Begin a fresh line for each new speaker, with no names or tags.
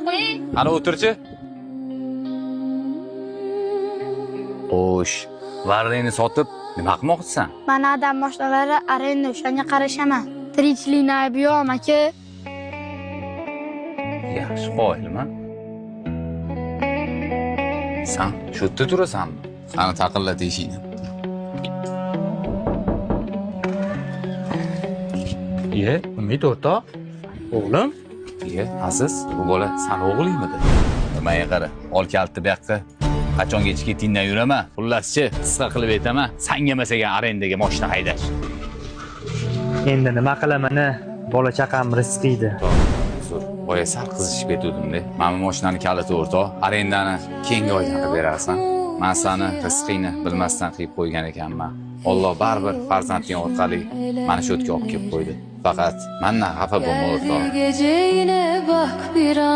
qo'ying.
Ana o'tirchi. Xo'sh, varreni sotib nima qilmoqchisan?
Mana adam mashinalari arenda, o'shanga qarashaman. Tirikchilikni aybi yo'q, aka.
Yaxshi qoyilman. San shu yerda turasanmi? Qani taqillat eshikni.
Iye, Umid o'rtoq. O'g'lim,
Iye, Aziz, bu bola sani o'g'lingmidi? Nimaga qara, ol kaltni bu yoqqa. Qachongacha ketingdan yuraman. Xullaschi, qisqa qilib aytaman, sanga emas ekan arendaga mashina haydash.
Endi nima qilaman a? Bola chaqam rizqiydi.
Uzr, boya sal qizishib ketuvdim-da. Mana bu mashinani kaliti o'rtoq, arendani keyingi oydan qilib berarsan. Man sani rizqingni bilmasdan qilib qo'ygan ekanman. Alloh baribir farzanding orqali mana shu yerga olib kelib qo'ydi. Faqat mandan xafa bo'lma o'rtoq.
Gece yine bak bir an.